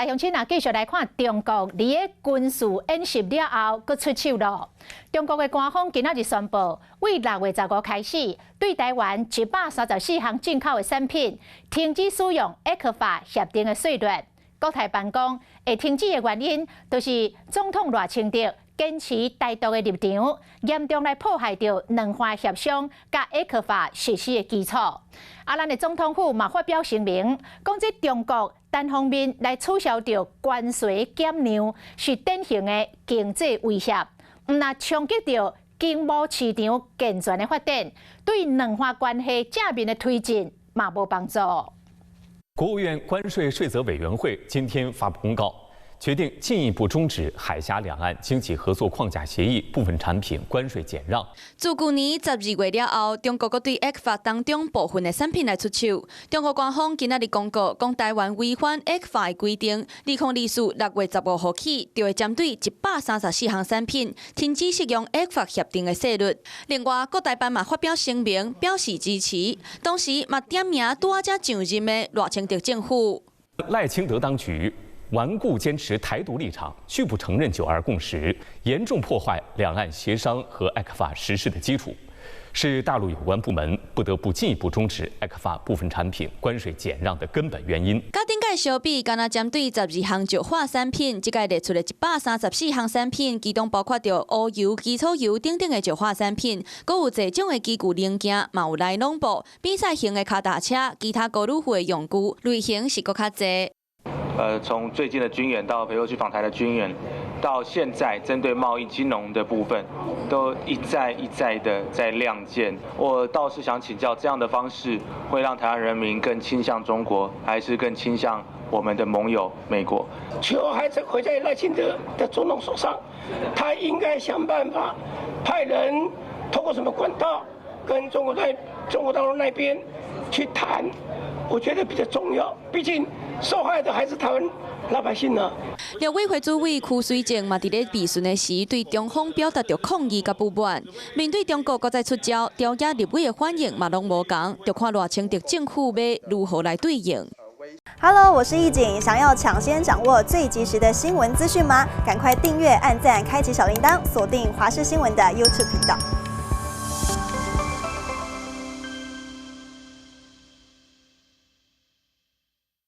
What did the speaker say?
來鄉親啊，繼續來看中國佇咧軍事演習了後，閣出手囉。中國的官方今仔日宣布，對6月15開始，對台灣134項進口的產品停止使用 ECFA 協定的稅率。國台辦講，會停止的原因，就是總統賴清德堅持台獨的立場，嚴重來破壞著兩岸協商佮 ECFA 實施的基礎。啊，咱的總統府嘛發表聲明，講這中國單方面來取消著關稅減讓，是典型的經濟威脅，毋但衝擊著經貿市場健全的發展，對兩岸關係正面的推進嘛無幫助。國務院關稅稅則委員會今天發布公告，決定進一步終止海峽兩岸經濟合作框架協議部分產品關稅減讓。自舊年12月了後，中國閣對 ECFA 當中部分的產品來出手。中國官方今仔日公告，講台灣違反 ECFA 的規定，2024六月15號起，就會針對134項產品停止適用 ECFA 協定的稅率。另外，國台辦嘛發表聲明表示支持，同時嘛點名拄仔才上任的賴清德政府。賴清德當局頑固堅持台獨立場，拒不承認九二共識，嚴重破壞兩岸協商和 ECFA 實施的基礎，是大陸有關部門不得不進一步終止 ECFA 部分產品關稅減讓的根本原因。佮頂屆相比，干焦針對12項石化產品，這屆列出的134項產品，其中包括著烏油、基礎油等等的石化產品，閣有濟種的機具零件，嘛有內籠布、比賽型的跤踏車、其他高爾夫的用具，類型是閣較濟。從最近的軍演到裴洛西訪台的軍演，到現在針對貿易金融的部分，都一再一再的在亮劍。我倒是想請教，這樣的方式會讓台灣人民更傾向中國，還是更傾向我們的盟友美國？球還是會在賴清德的總統手上，他應該想辦法派人透過什麼管道跟中國在中國大陸那邊去談，我覺得比較重要，畢竟受害的還是台灣老百姓呢。陸委會主委柯水正嘛，佇咧備詢的時，對中方表達著抗議佮不滿。面對中國閣再出招，朝野立委的反應嘛攏無仝，就看賴清德政府欲如何來對應。 Hello，我是易景，想要搶先掌握最及時的新聞資訊嗎？趕快訂閱、按讚、開啟小鈴鐺，鎖定華視新聞的 YouTube 頻道。